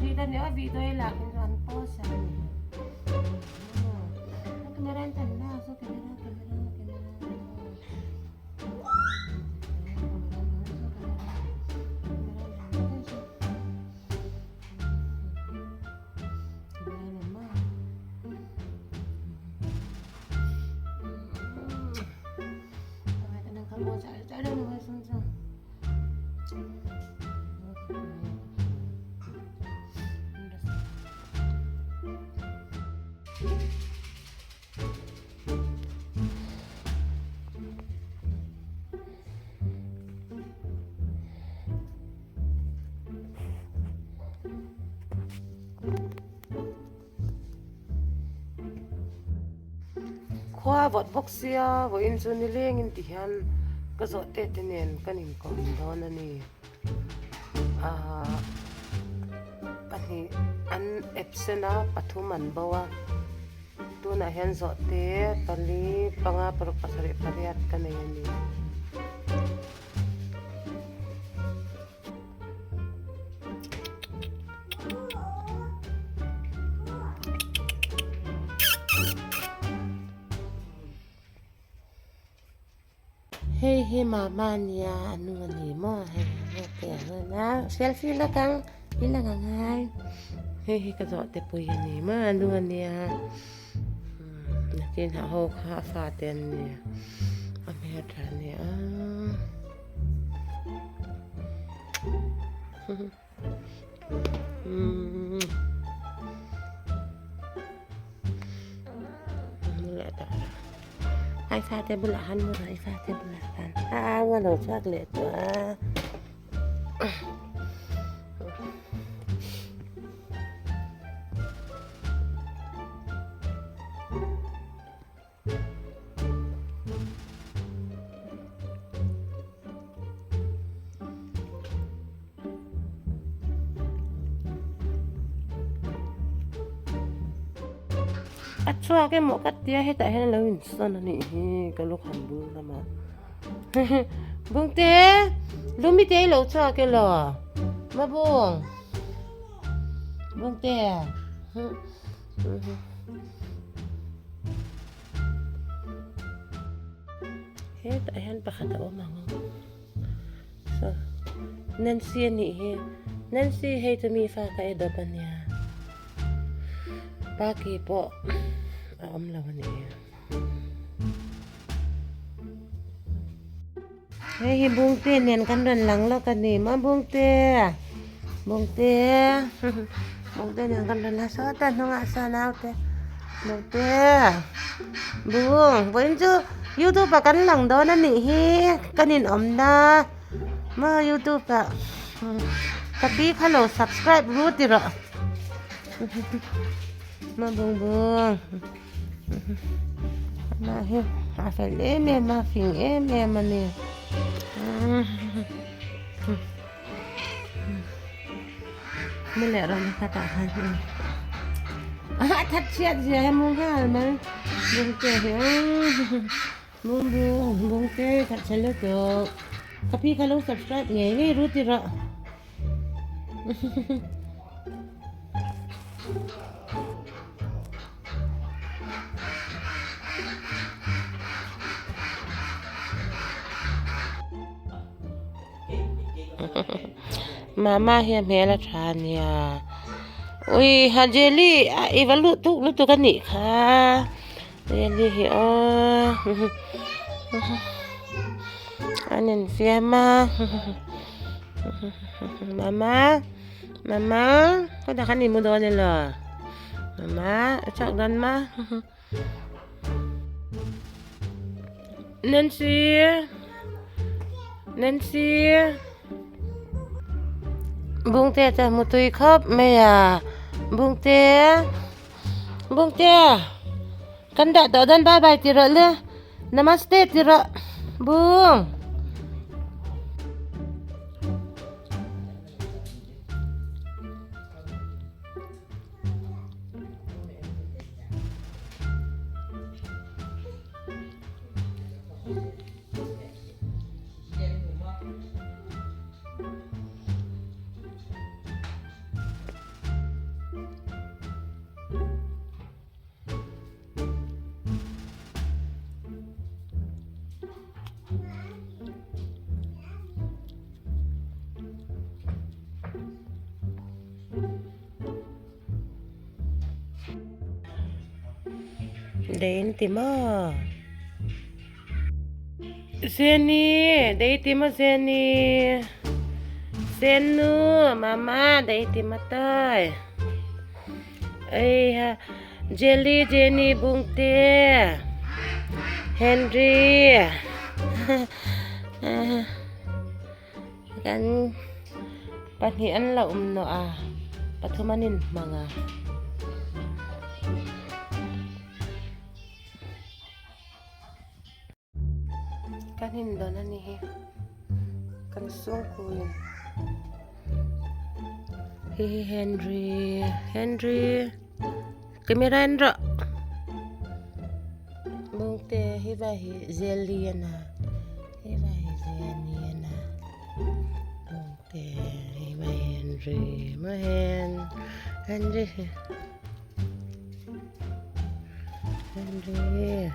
ṭhit a ni a video i lak in chuan post a ni. Camera in kan lak chu camera camera camera. Khua vawt bawk sia vawiin chu nilengin ti hian ka zawh te te nen kan inkawm dawn a ni ahh pahnih an absent a pathum an bo a tunah hian zawh te pali panga paruk pasarih pariat ka nei a ni. Hei hi mama ania a nu a ni maw hei te a rawn a selfie lawk ang i lang ang ai hei hi ka zawh te pui a ni maw a nu a nia nakin ah ho kha a fate an nia a hmeltha a nia. Ai fate bulah han mu rawh ai fate bulah khan a au a lo chhuak leh tawh a. A chhuak emaw ka tia hetah hian a lo insawn a nih hi ka lukham bul lamah Bungte lumi te i lo chhuak elaw Mabung Bungte. Hetah hian pakhat a awm ang saw Nancy a nih hi Nancy hei chu mi fa ka e dawp a nia Paki pawh a awm lo a nih hi. Hei hi Bungte nen kan rawn lang lawk a ni maw Bungte Bungte Bungte nen kan rawn la sawt a hnungah sawn naute Bungte Bung vawiin chu youtube ah kan lang dawn a nih hi kan inawmna maw youtube ah ka pi kha lo subscribe ru ti rawh maw Bung Bung. Amah hi a fel em em a fing em em a ni mu leh rawh ni khatah khan a that chhiat zia hi mu nghal mai bungte hi bung bung bungte that chhe lutuk ka pi kha lo subscribe ngei ngei ru ti rawh. Mama hi a hmel a tha a nia ui ha jelly a i va luh tuk lutuk a nih kha jelly hi aw an infiam a mama mama kawtah khan i mu dawn elaw mama i chhuak dawn ma. Nancy Nancy Bungte chuan hmu tui khawp mai a Bungte Bungte kan dah tawh dawn bye bye ti rawh le namaste ti rawh Bung. Day in ti maw? Jenny, day ti maw Jenny? Sennu, mama, day ti maw tai? Ei ha, Jelly, Jenny, Bungte, Henry. Kan pahnih an la awm nawh a, pathum an inhmang a. Kan indawn a ni hi, kan sungkuin. Hei hi Henry, Henry, camera en rawh. Bawngte hei vai hi Zelly a na. Hei vai hi Jenny a na. Bawngte hei vai Henry maw hen Henry Henry.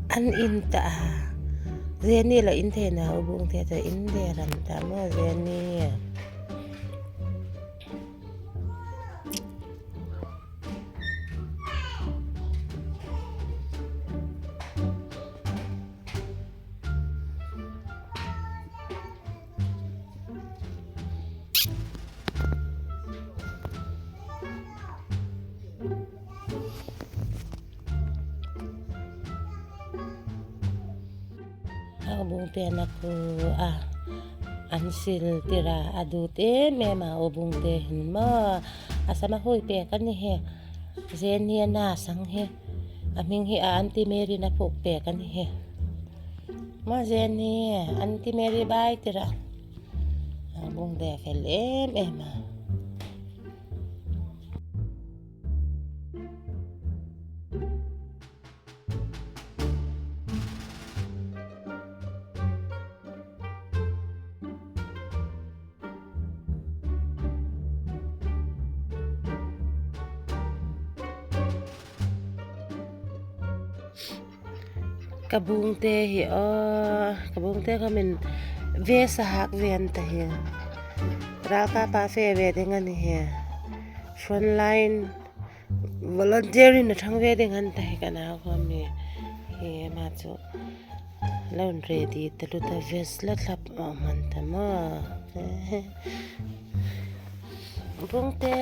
An in ta a Jenny lo in thei na u bung te chu in der an ta maw Jenny. A bungte an a ku a an sil tir a a dut em em a aw bungte hin maw a sama hawi pek a ni he zen hi a nas ang he a hming hi a aunty Mary in a puk pek a ni he. Mahse ni Aunty Mary bai tirah a bung ve fel em em a. Ka bung te hi aw ka bung te kha min ve sahak ve an ta hi ralkap ah fe ve ding a ni hi front line volunteer in a thang ve ding an ta hi ka nau kha mi hi ama chu lo in ready ta lut a vest la thlap a awm an ta maw bung te.